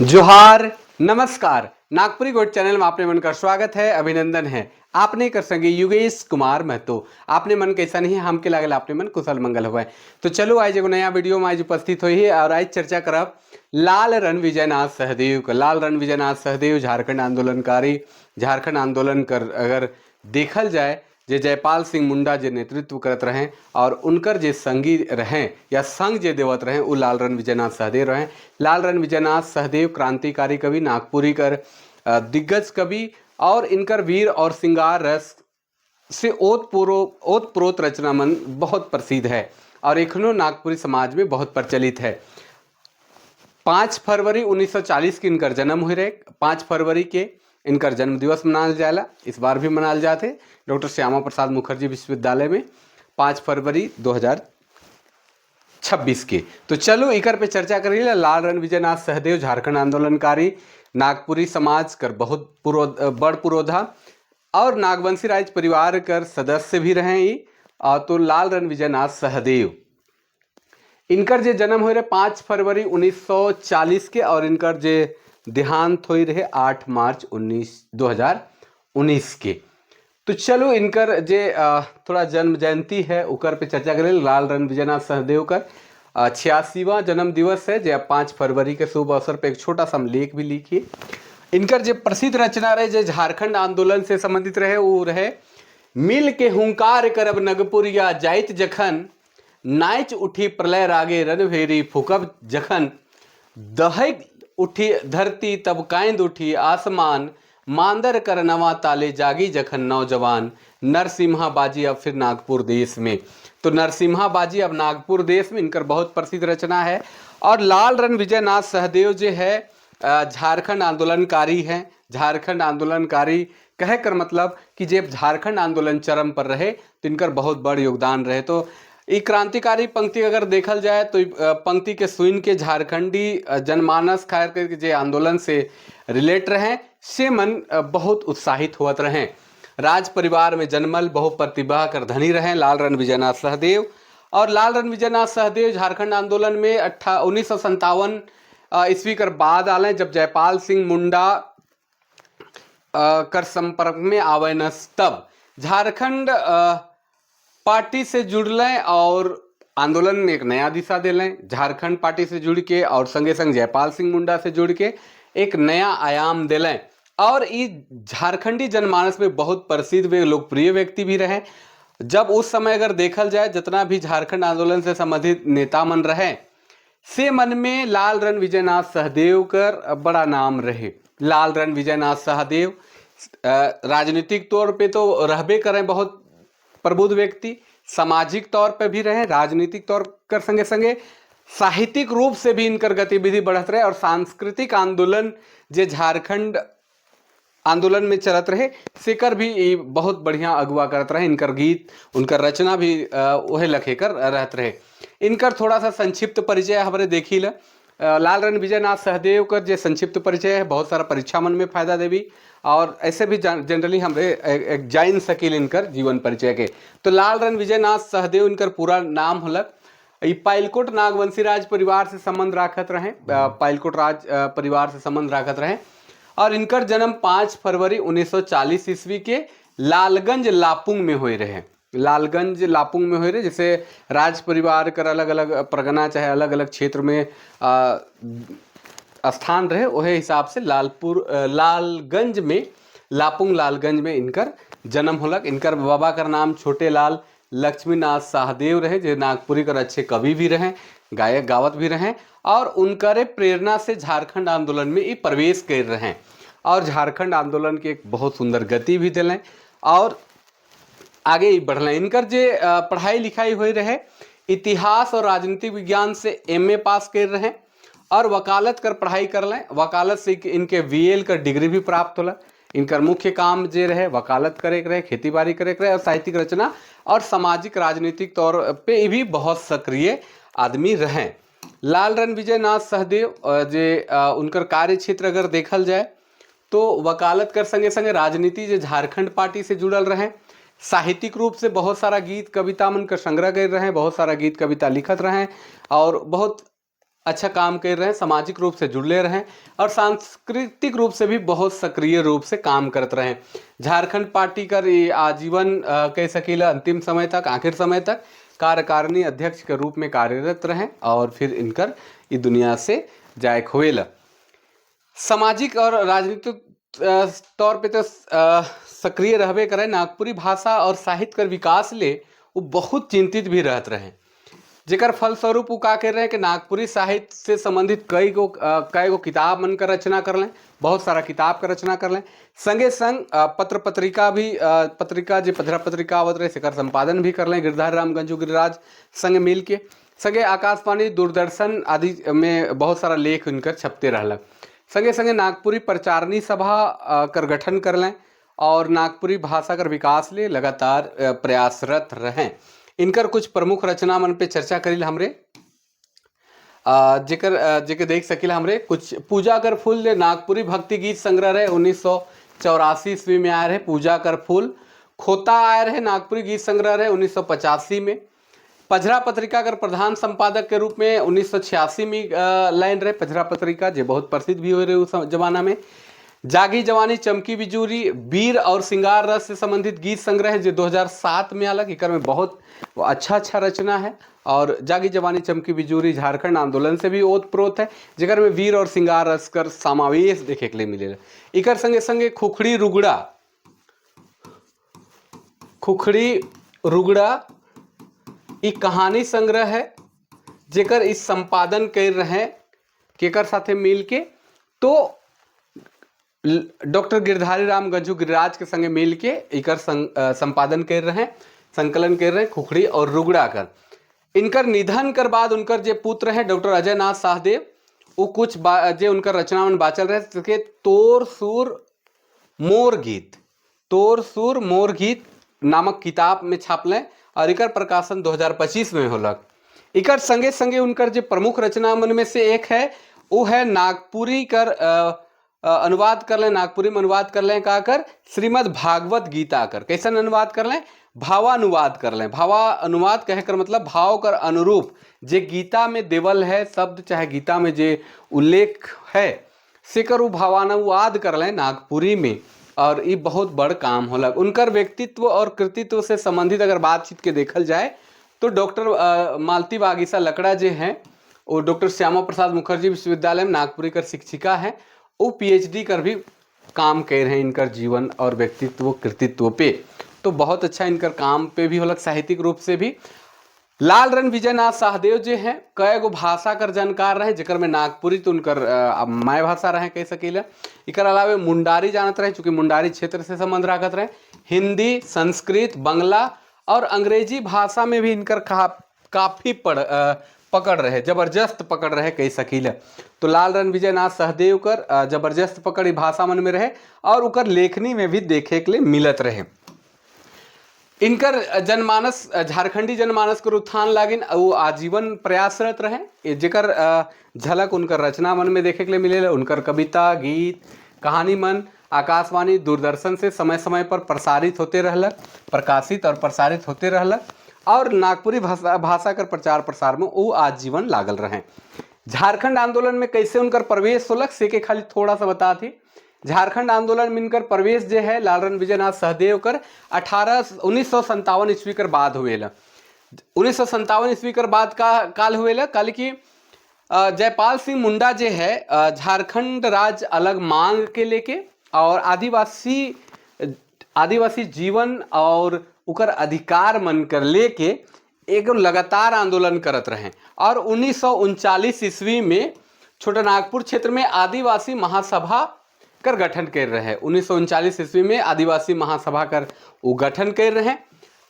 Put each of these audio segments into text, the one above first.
जोहार, नमस्कार। नागपुरी गोठ चैनल में आपने मन का स्वागत है, अभिनंदन है। आपने कर संगे युगेश कुमार महतो। आपने मन कैसा नहीं हमके लागल आपने मन कुशल मंगल हुआ। तो चलो, आज एगो नया वीडियो में आज उपस्थित हुई है और आज चर्चा करब लाल रण विजयनाथ सहदेव का। लाल रण विजयनाथ सहदेव झारखंड आंदोलनकारी। झारखंड आंदोलन कर अगर देखल जाए, जे जयपाल सिंह मुंडा जे नेतृत्व करत रहें और उनकर जे संगी रहें या संग जे देवत रहें, उ लाल रण विजयनाथ सहदेव रहें। लाल रण विजयनाथ सहदेव क्रांतिकारी कवि, नागपुरी कर दिग्गज कवि और इनकर वीर और सिंगार रस से ओत प्रोत रचना मन बहुत प्रसिद्ध है और एखनो नागपुरी समाज में बहुत प्रचलित है। 5 फरवरी 1940 के इनकर जन्म हुए रहे। 5 फरवरी के इनकर जन्म दिवस मनाल जाला। इस बार भी मनाल जाते डॉक्टर श्यामा प्रसाद मुखर्जी विश्वविद्यालय में 5 फरवरी 2026 के। तो चलो, इकर पे चर्चा करी। लाल रण विजयनाथ सहदेव झारखंड आंदोलनकारी, नागपुरी समाज कर बहुत पुरो बड़ पुरोधा और नागवंशी राज परिवार कर सदस्य भी रहे ई। तो लाल रण विजयनाथ सहदेव, इनकर जे जन्म हो रहे 5 फरवरी 1940 के और इनकर जे देहांत हो रहे 8 मार्च 2019 के। तो चलो, इनकर जे थोड़ा जन्म जयंती है, उकर पे चर्चा करें। लाल रण विजयनाथ सहदेव कर 86वां जन्म दिवस है, जे 5 फरवरी के शुभ अवसर पे एक छोटा सा हम लेख भी लिखिए। इनकर जे प्रसिद्ध रचना रहे, जे झारखंड आंदोलन से संबंधित रहे, वो रहे "मिल के हुंकार करब नगपुरिया जाइत जखन, नाच उठी प्रलय रागे रणभेरी फुकब जखन, दहक उठी धरती तब कांद उठी आसमान, मांदर कर नवा ताले जागी जखन नौजवान, नरसिम्हा बाजी अब फिर नागपुर देश में"। तो नरसिम्हा बाजी अब नागपुर देश में इनकर बहुत प्रसिद्ध रचना है। और लाल रण विजयनाथ सहदेव जो है, झारखंड आंदोलनकारी हैं। झारखंड आंदोलनकारी कहे कर मतलब कि जब झारखंड आंदोलन चरम पर रहे तो इनकर बहुत बड़ योगदान रहे। तो ई क्रांतिकारी पंक्ति अगर देखल जाए तो पंक्ति के सुन के झारखंडी जनमानस, खास करके जे आंदोलन से रिलेट रहे, से मन बहुत उत्साहित होत रहे। राज परिवार में जन्मल बहु प्रतिभा कर धनी रहे लाल रण विजयनाथ सहदेव। और लाल रण विजयनाथ सहदेव झारखंड आंदोलन में अट्ठा 1957 ईस्वी कर बाद आले, जब जयपाल सिंह मुंडा कर संपर्क में आवेनस, तब झारखंड पार्टी से जुड़लें और आंदोलन में एक नया दिशा दिलें। झारखंड पार्टी से जुड़ के और संगे संग जयपाल सिंह मुंडा से जुड़ के एक नया आयाम दिलें और ई झारखंडी जनमानस में बहुत प्रसिद्ध वे लोकप्रिय व्यक्ति भी रहे। जब उस समय अगर देखल जाए, जितना भी झारखंड आंदोलन से संबंधित नेता मन रहे, से मन में लाल रण विजयनाथ सहदेव कर बड़ा नाम रहे। लाल रण विजयनाथ सहदेव राजनीतिक तौर पे तो रहबे करें बहुत प्रबुद्ध व्यक्ति, सामाजिक तौर पे भी रहे, राजनीतिक तौर कर संगे संगे साहित्यिक रूप से भी इनकर गतिविधि बढ़त रहे और सांस्कृतिक आंदोलन जे झारखंड आंदोलन में चलत रहे, सेकर भी ई बहुत बढ़िया अगुआ करत रहे। इनकर गीत, उनकर रचना भी वहे लखे कर रहत रहे। इनकर थोड़ा सा संक्षिप्त परिचय हमारे देखी ल। लाल रण विजयनाथ सहदेव कर जे संक्षिप्त परिचय है, बहुत सारा परीक्षा मन में फायदा देवी और ऐसे भी जनरली हमरे एक जान सकील इनकर जीवन परिचय के। तो लाल रण विजयनाथ सहदेव इनकर पूरा नाम होलक। ई पाइलकोट नागवंशी राज परिवार से संबंध राखत रहे, पाइलकोट राज परिवार से संबंध राखत रहे और इनकर जन्म 5 फरवरी 1940 ईस्वी के लालगंज लापुंग में हुए रहे। लालगंज लापुंग में हुए रहे। जैसे राज परिवार कर अलग अलग परगना चाहे अलग अलग क्षेत्र में स्थान रहे, वही हिसाब से लालपुर, लालगंज में, लापुंग लालगंज में इनकर जन्म होलक। इनकर बाबा कर नाम छोटे लाल लक्ष्मीनाथ शाहदेव रहे, जो नागपुरी कर अच्छे कवि भी रहे, गायक गावत भी रहे और उनकरे प्रेरणा से झारखंड आंदोलन में ये प्रवेश कर रहे हैं और झारखंड आंदोलन के एक बहुत सुंदर गति भी दिलें और आगे ही बढ़लें। इनकर जे पढ़ाई लिखाई हुई रहे, इतिहास और राजनीतिक विज्ञान से एमए पास कर रहे और वकालत कर पढ़ाई कर लें। वकालत से इनके बीएल कर डिग्री भी प्राप्त होला। इनकर मुख्य काम जे रहे, वकालत करे के रहे, खेती बाड़ी करे के रहे और साहित्यिक रचना और सामाजिक राजनीतिक तौर पे भी बहुत सक्रिय आदमी रहे लाल रण विजयनाथ सहदेव। जे उनकर कार्य क्षेत्र अगर देखल जाए तो वकालत कर संगे संगे राजनीति, जे झारखंड पार्टी से जुड़ल रहे, साहित्यिक रूप से बहुत सारा गीत कविता मन कर संग्रह कर रहे हैं, बहुत सारा गीत कविता लिखत रहे और बहुत अच्छा काम कर रहे हैं, सामाजिक रूप से जुड़ले रहे और सांस्कृतिक रूप से भी बहुत सक्रिय रूप से काम करत रहे। झारखंड पार्टी कर ये आजीवन कह सकीला अंतिम समय तक, आखिर समय तक कार्यकारिणी अध्यक्ष के रूप में कार्यरत रहे और फिर इनकर ई दुनिया से जायक होवेला। सामाजिक और राजनीतिक तौर पे तो सक्रिय रहबे करे, नागपुरी भाषा और साहित्य कर विकास ले वो बहुत चिंतित भी रहत रहे, जेकर फलस्वरूप वो का कर रहे हैं कि नागपुरी साहित्य से संबंधित कई गो किताब मन का रचना कर लें, बहुत सारा किताब का रचना कर लें। संगे संग पत्र पत्रिका भी, पत्रिका जे पधरा पत्रिका आवत रहे सेकर संपादन भी कर लें गिरधारी राम गंजू गिरिराज संग मिल के। संगे आकाशवाणी, दूरदर्शन आदि में बहुत सारा लेख उनकर छपते रहला। संगे संगे नागपुरी प्रचारणी सभा कर गठन कर लें और नागपुरी भाषा कर विकास ले लगातार प्रयासरत रहें। इनकर कुछ प्रमुख रचना मन पे चर्चा करील हमरे, जेकर जेके देख सकील हमरे कुछ पूजा कर फूल जे नागपुरी भक्ति गीत संग्रह रहे 1984 ईस्वी में आए रहे पूजा कर फूल। खोता आए रहे नागपुरी गीत संग्रह रहे 1985 में। पझरा पत्रिका कर प्रधान संपादक के रूप में 1986 में लाइन रहे पझरा पत्रिका, जे बहुत प्रसिद्ध भी हो रहे उस जमाना में। जागी जवानी चमकी बिजूरी वीर और सिंगार रस से संबंधित गीत संग्रह है जो 2007 में अलग, एकर में बहुत अच्छा अच्छा रचना है। और जागी जवानी चमकी बिजूरी झारखंड आंदोलन से भी ओत प्रोत है, जेकर में वीर और सिंगार रस कर समावेश देखे के लिए मिले। इकर संगे संगे खुखड़ी रुगड़ा, खुखड़ी रुगड़ा ई कहानी संग्रह है, जेकर इस संपादन कर रहे केकर साथे मिल के, तो डॉक्टर गिरधारी राम गंजू गिरिराज के संगे मिल के इकर संपादन कर रहे हैं, संकलन कर रहे हैं खुखड़ी और रुगड़ा कर। इनकर निधन कर बाद उनकर जे पुत्र हैं डॉक्टर अजय नाथ शाहदेव, वो कुछ जे उनकर रचना मन बाचल रहे के तोर सुर मोर गीत, तोर सुर मोर गीत नामक किताब में छापलें और इकर प्रकाशन 2025 में होलक। इकर संगे संगे उनकर जे प्रमुख रचना मन में से एक है वो है नागपुरी कर अनुवाद कर लें, नागपुरी में अनुवाद कर लें का कर श्रीमद् भागवत गीता कर। कैसन अनुवाद कर लें? भावानुवाद कर लें। भावानुवाद कह कर मतलब भाव कर अनुरूप जे गीता में देवल है शब्द, चाहे गीता में जे उल्लेख है से कर वो भावानुवाद कर लें नागपुरी में, और ये बहुत बड़ काम होलक। उनकर व्यक्तित्व और कृतित्व से संबंधित अगर बातचीत के देखल जाए तो डॉक्टर मालती बागीसा लकड़ा जे हैं वो डॉक्टर श्यामा प्रसाद मुखर्जी विश्वविद्यालय में नागपुरी कर शिक्षिका हैं, वो पीएचडी कर भी काम कर रहे हैं इनकर जीवन और व्यक्तित्व कृतित्व पे, तो बहुत अच्छा इनकर काम पे भी होलक साहित्यिक रूप से भी। लाल रन विजयनाथ शाहदेव जे हैं कई गो भाषा कर जानकार रहे, जेकर में नागपुरी तो उनकर my भाषा रहे कह सकीला। इकर अलावे मुंडारी जानत रहे, चूँकि मुंडारी क्षेत्र से संबंध रखत रहे। हिंदी, संस्कृत, बंगला और अंग्रेजी भाषा में भी इनकर काफ़ी पकड़ रहे, जबरदस्त पकड़ रहे कह सकीला। तो लाल रन विजयनाथ सहदेव कर जबरदस्त पकड़ भाषा मन में रहे और उकर लेखनी में भी देखे के लिए मिलत रहे। इनकर जनमानस, झारखंडी जनमानस के उत्थान लागिन वो आजीवन प्रयासरत रहे, जेकर झलक उनकर रचना मन में देखे के लिए मिले। उनकर कविता, गीत, कहानी मन आकाशवाणी, दूरदर्शन से समय समय पर प्रसारित होते रहलक, प्रकाशित और प्रसारित होते रहलक और नागपुरी भाषा भाषा कर प्रचार प्रसार में वो आजीवन लागल रहे। झारखंड आंदोलन में कैसे उनकर प्रवेश होलक से के खाली थोड़ा सा बता थी। झारखंड आंदोलन में इनकर प्रवेश जे है लालरन विजयनाथ सहदेव कर 1957 ईस्वी कर बाद हुएला। 1957 ईस्वी कर बाद का काल हुएला, काल की जयपाल सिंह मुंडा जे है झारखंड राज्य अलग मांग के लेके और आदिवासी आदिवासी जीवन और उकर अधिकार मन कर लेके एक लगातार आंदोलन करत रहे और 1939 ईस्वी में छोटा नागपुर क्षेत्र में आदिवासी महासभा कर गठन कर रहे। 1939 ईस्वी में आदिवासी महासभा कर वो गठन कर रहे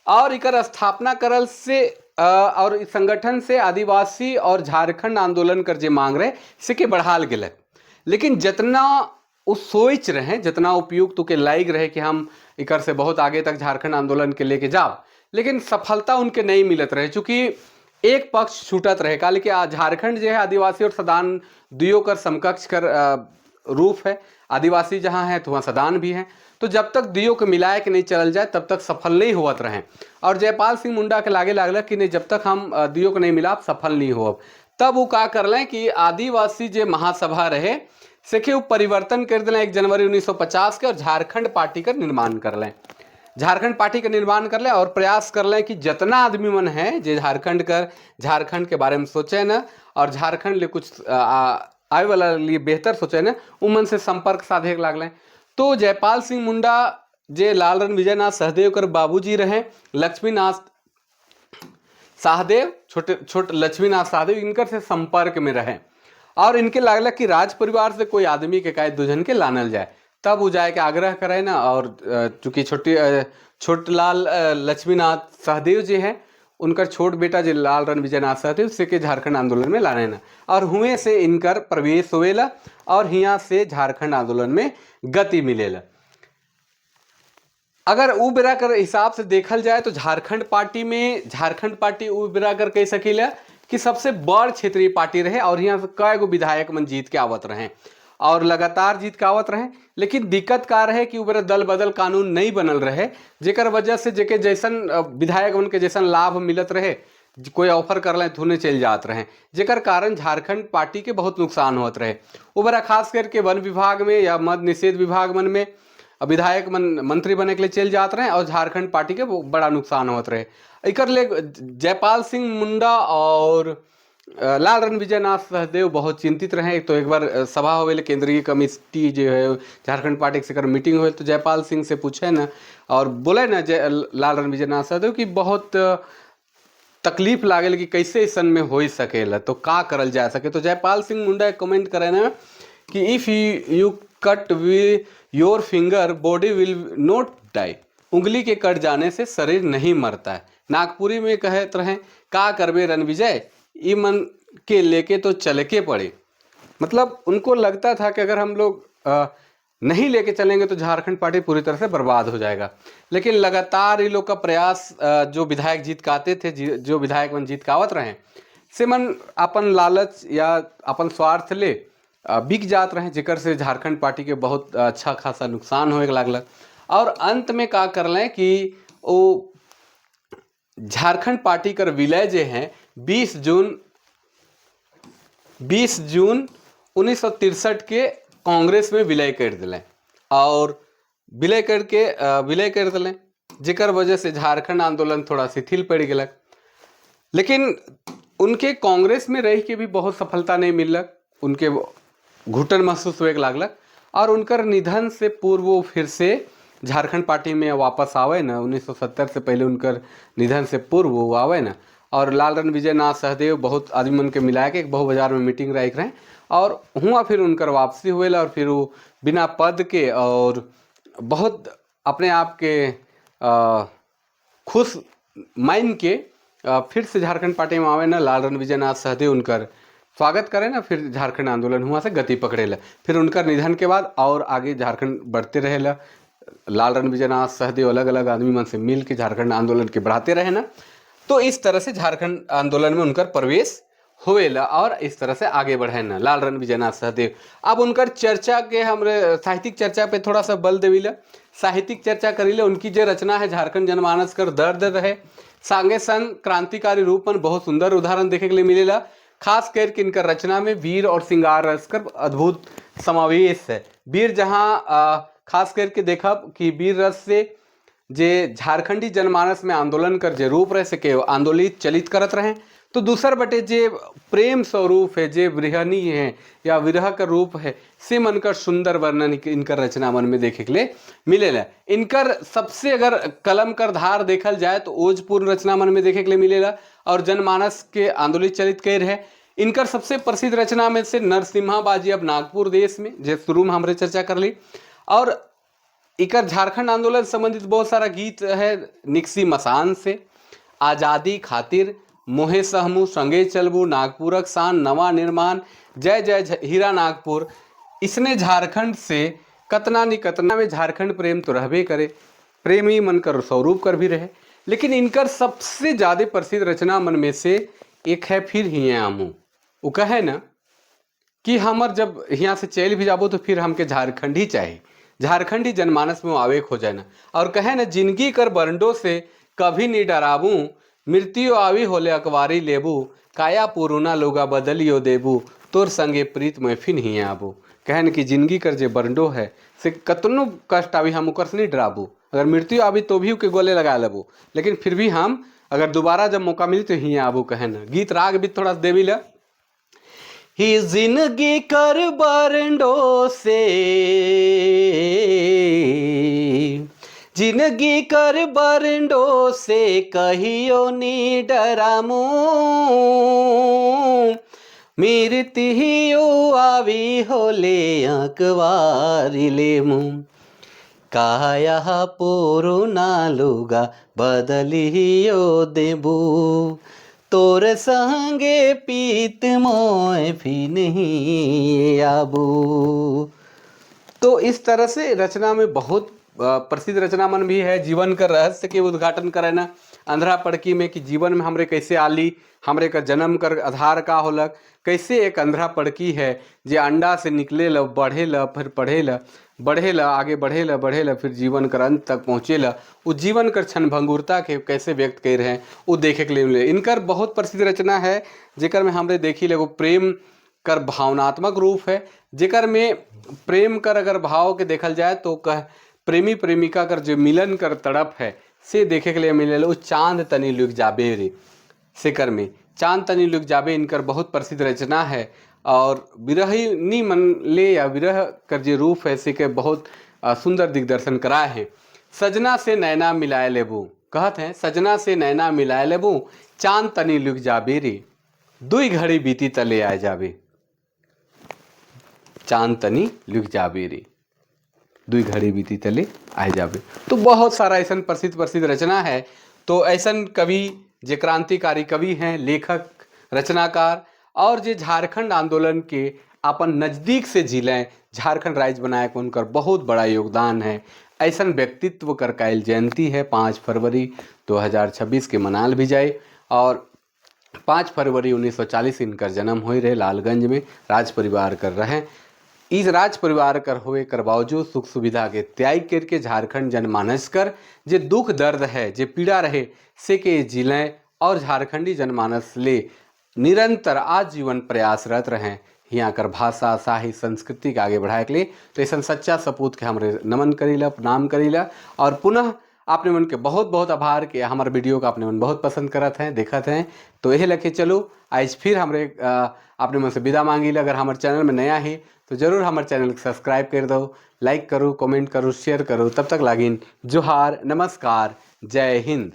और इकर स्थापना करल से और इस संगठन से आदिवासी और झारखंड आंदोलन कर जे मांग रहे से के बढ़ाल गेलक। लेकिन जितना वो सोच रहे, जितना उपयुक्त के लायक रहे कि हम इकर से बहुत आगे तक झारखंड आंदोलन के लेके जाओ, लेकिन सफलता उनके नहीं मिलत रहे, चूँकि एक पक्ष छूटत रहे। काले कि झारखंड जो है आदिवासी और सदान दुयो कर समकक्ष कर रूप है। आदिवासी जहाँ है तो वहाँ सदान भी है, तो जब तक दियो के मिलाए के नहीं चलल जाए तब तक सफल नहीं होवत रहे। और जयपाल सिंह मुंडा के लागे लागल कि नहीं, जब तक हम दियो के नहीं मिलाप सफल नहीं होब। तब वो का करलें कि आदिवासी जे महासभा रहे सेके वो परिवर्तन कर दिलें 1 जनवरी 1950 के और झारखंड पार्टी का निर्माण कर लें। झारखंड पार्टी का निर्माण कर लें और प्रयास कर लें कि जितना आदमी मन है जे झारखंड के बारे में सोचे न और झारखंड ले कुछ आए वाला लिए बेहतर सोचे न, उमन से संपर्क साधे के लागलें। तो जयपाल सिंह मुंडा, जे लाल रण विजयनाथ सहदेव कर बाबूजी रहे, लक्ष्मीनाथ शाहदेव, छोटे छोट लक्ष्मीनाथ शाहदेव, इनकर से संपर्क में रहे और इनके लागला कि राज परिवार से कोई आदमी के काय दुजन के लानल जाए। तब वो जाए के आग्रह करे ना और चूंकि छोटलाल लक्ष्मीनाथ सहदेव जी हैं, उनकर छोट बेटा जे लाल रण विजयनाथ सहदेव से के झारखंड आंदोलन में लाने ना और हुए से इनकर प्रवेश होवेला और हियाँ से झारखंड आंदोलन में गति मिलेला। अगर उ बेरा कर हिसाब से देखल जाए तो झारखंड पार्टी उ बेरा कर कह सकीला कि सबसे बड़ क्षेत्रीय पार्टी रहे और यहाँ से कई गो विधायक मन जीत के आवत रहे और लगातार जीत के आवत रहे। लेकिन दिक्कत का रहे कि उ बेरा दल बदल कानून नहीं बनल रहे, जेकर वजह से जेके जैसन विधायक उनके जैसन लाभ मिलत रहे, कोई ऑफर कर लें तो चल जात रहे, जेकर कारण झारखंड पार्टी के बहुत नुकसान होत रहे। उ बेरा खास करके वन विभाग में या मद निषेध विभाग मन में विधायक मन मंत्री बने के लिए चल जात रहे और झारखंड पार्टी के बड़ा नुकसान होत रहे। एकर ले जयपाल सिंह मुंडा और लाल रण विजयनाथ सहदेव बहुत चिंतित रहे। तो एक बार सभा होवे, केंद्रीय कमेटी जो है झारखंड पार्टी से मीटिंग हुए, तो जयपाल सिंह से पूछे न और बोले न जय लाल रण विजयनाथ सहदेव कि बहुत तकलीफ लागल कि कैसे ऐसन में हो सकेला, तो का करल जा सके? तो जयपाल सिंह मुंडा कमेंट करे ना कि "If you cut your finger, body will not die।" उंगली के कट जाने से शरीर नहीं मरता है। नागपुरी में कहत रहे, "का करबे रणविजय, ई मन के लेके तो चल के पड़े।" मतलब उनको लगता था कि अगर हम लोग नहीं लेके चलेंगे तो झारखंड पार्टी पूरी तरह से बर्बाद हो जाएगा। लेकिन लगातार ये लोग का प्रयास, जो विधायक जीत के आते थे, जो विधायक मन जीत के आवत रहे, से मन अपन लालच या अपन स्वार्थ ले बिक जात रहे, जेकर से झारखंड पार्टी के बहुत अच्छा खासा नुकसान होए लागल। और अंत में का कर लें कि वो झारखंड पार्टी कर विलय जे हैं 20 जून 1963 के कांग्रेस में विलय कर दिलें और विलय कर दिलें, जेकर वजह से झारखंड आंदोलन थोड़ा शिथिल पड़ गलक। लेकिन उनके कांग्रेस में रह के भी बहुत सफलता नहीं मिलक, उनके घुटन महसूस हुए लागलक और उनकर निधन से पूर्व वो फिर से झारखंड पार्टी में वापस आवे न। 1970 से पहले, उनकर निधन से पूर्व वो आवे न और लाल रण विजयनाथ सहदेव बहुत आदमी मन के मिला के एक बहु बाजार में मीटिंग रख रहे और हुआ फिर उनकर वापसी हुए और फिर वो बिना पद के और बहुत अपने आप के खुश मान के फिर से झारखंड पार्टी में आवे न। लाल रण विजयनाथ सहदेव उनकर स्वागत करे ना, फिर झारखंड आंदोलन हुआ से गति पकड़ेला। फिर उनकर निधन के बाद और आगे झारखंड बढ़ते रहेला। लाल रण विजयनाथ सहदेव अलग अलग आदमी मन से मिल के झारखंड आंदोलन के बढ़ाते रहे ना। तो इस तरह से झारखंड आंदोलन में उनकर प्रवेश होवेला और इस तरह से आगे बढ़े ना लाल रण विजयनाथ सहदेव। अब उनकर चर्चा के हमरे साहित्यिक चर्चा पे थोड़ा सा बल देवीला, साहित्यिक चर्चा करीले। उनकी जो रचना है, झारखंड जनमानस कर दर्द रहे, संगे संग क्रांतिकारी रूप में बहुत सुंदर उदाहरण देखे के लिए मिलेला। खास करके इनकर रचना में वीर और श्रृंगार रस कर अद्भुत समावेश है। वीर जहाँ खास करके देखब कि वीर रस से जे झारखंडी जनमानस में आंदोलन कर जे रूप रह सके आंदोलित चलित करत रहे, तो दूसर बटे जे प्रेम स्वरूप है, जे विरहनी है या विरह का रूप है, से मन कर सुंदर वर्णन इनकर रचना मन में देखे के लिए मिलेला। इनकर सबसे अगर कलम कर धार देखल जाए तो ओजपूर्ण रचना मन में देखे के लिए मिलेला और जनमानस के आंदोलित चलित कर है। इनकर सबसे प्रसिद्ध रचना में से नरसिम्हा बाजी अब नागपुर देश में, जे शुरू में हमरे चर्चा कर ली। और इकर झारखंड आंदोलन संबंधित बहुत सारा गीत है, निक्सी मसान से, आज़ादी खातिर, मोहे सहमू संगे चलबू, नागपुरक शान, नवा निर्माण, जय जय हीरा नागपुर। इसने झारखंड से कतना नि कतना में झारखंड प्रेम तो रहबे करे, प्रेमी मन कर स्वरूप कर भी रहे। लेकिन इनकर सबसे ज़्यादा प्रसिद्ध रचना मन में से एक है फिर हियाँ आमू। वो कहे ना कि हमर जब यहाँ से चल भी जाबो तो फिर हमके झारखंड ही चाहिए, झारखंड ही जनमानस में वो आवेग हो जाए ना। और कहे ना, "जिंदगी कर बरंडो से कभी नहीं डराबू, मृत्यु आवी होले अकवारी लेबू, काया पुरुना लोगा बदलियो देबू, तोर संगे प्रीत में फिन ही आबू। कहन कि जिंदगी कर जे बरंडो है से कतनो कष्ट आवी हम ओकर से नहीं डराबू, अगर मृत्यु आवी तो भी ओके गले लगा लेबू, लेकिन फिर भी हम अगर दोबारा जब मौका मिली तो ही आबू। कहन गीत राग भी थोड़ा देवी ला ही जिंदगी कर बरंडो से, जिंदगी कर बरंडो से कहियो नी डरामू, मृत्यु आवी होले अकवारी लेमू, काया पुरुना लुगा बदलियो देबू, तोर संगे पीत मोय फिर नहीं आबू। तो इस तरह से रचना में बहुत प्रसिद्ध रचना मन भी है। जीवन का रहस्य के उद्घाटन करे ना अंधरा पड़की में कि जीवन में हमरे कैसे आली, हमरे का जन्म कर आधार का होलक, कैसे एक अंधरा पड़की है जे अंडा से निकले ल, बढ़े ल, फिर पढ़े ल, बढ़े ल, आगे बढ़े ल, बढ़े ल, फिर जीवन कर अंत तक पहुँचे ल, वो जीवन कर क्षण भंगुरता के कैसे व्यक्त कर रहे हैं वो देखे के लिए मिले। इनकर बहुत प्रसिद्ध रचना है जेकर में हमरे देखी ले प्रेम कर भावनात्मक रूप है, जेकर में प्रेम कर अगर भाव के देखल जाए तो कह प्रेमी प्रेमिका कर जो मिलन कर तड़प है से देखे के लिए मिले। वो चांद तनी लुक जाबे रे सेकर में चांद तनी लुक जाबे इनकर बहुत प्रसिद्ध रचना है। और विरहिनी मन ले या विरह कर जो रूप है से के बहुत सुंदर दिग्दर्शन कराए हैं। सजना से नैना मिलाए लेबू, कहत हैं सजना से नैना मिलाए लेबू, चांद तनी लुक जाबे रे, दुई घड़ी बीती तले आए जाबे, चांद तनी लुक जाबे रे, दुई घड़ी बीती तले आए जाबे। तो बहुत सारा ऐसा प्रसिद्ध प्रसिद्ध रचना है। तो ऐसा कवि जे क्रांतिकारी कवि हैं, लेखक, रचनाकार और जे झारखंड आंदोलन के अपन नज़दीक से झीलें, झारखंड राज्य बनाए के उनकर बहुत बड़ा योगदान है। ऐसा व्यक्तित्व कर कायल जयंती है 5 फरवरी 2026 के मनाल भी जाए। और 5 फरवरी 1940 इनकर जन्म हो रहे लालगंज में, राज परिवार कर रहे। इस राज परिवार कर होए कर बावजूद सुख सुविधा के त्याग करके झारखंड जनमानस कर जे दुख दर्द है, जे पीड़ा रहे से के जिलें और झारखंडी जनमानस ले निरंतर आजीवन प्रयासरत रहें यहाँ कर भाषा साहित्य संस्कृति के आगे बढ़ाए के लिए। तो ऐसा सच्चा सपूत के हमरे नमन करीला, प्रणाम करीला। और पुनः आपने मन के बहुत बहुत आभार कि हमारे वीडियो का आपने मन बहुत पसंद करत हैं, देखत हैं। तो यही लखे चलो आज फिर हमरे आपने मन से विदा मांगी। अगर हमारे चैनल में नया है तो ज़रूर हमारे चैनल को सब्सक्राइब कर दो, लाइक करो, कमेंट करो, शेयर करो। तब तक लागिन जोहार, नमस्कार, जय हिंद।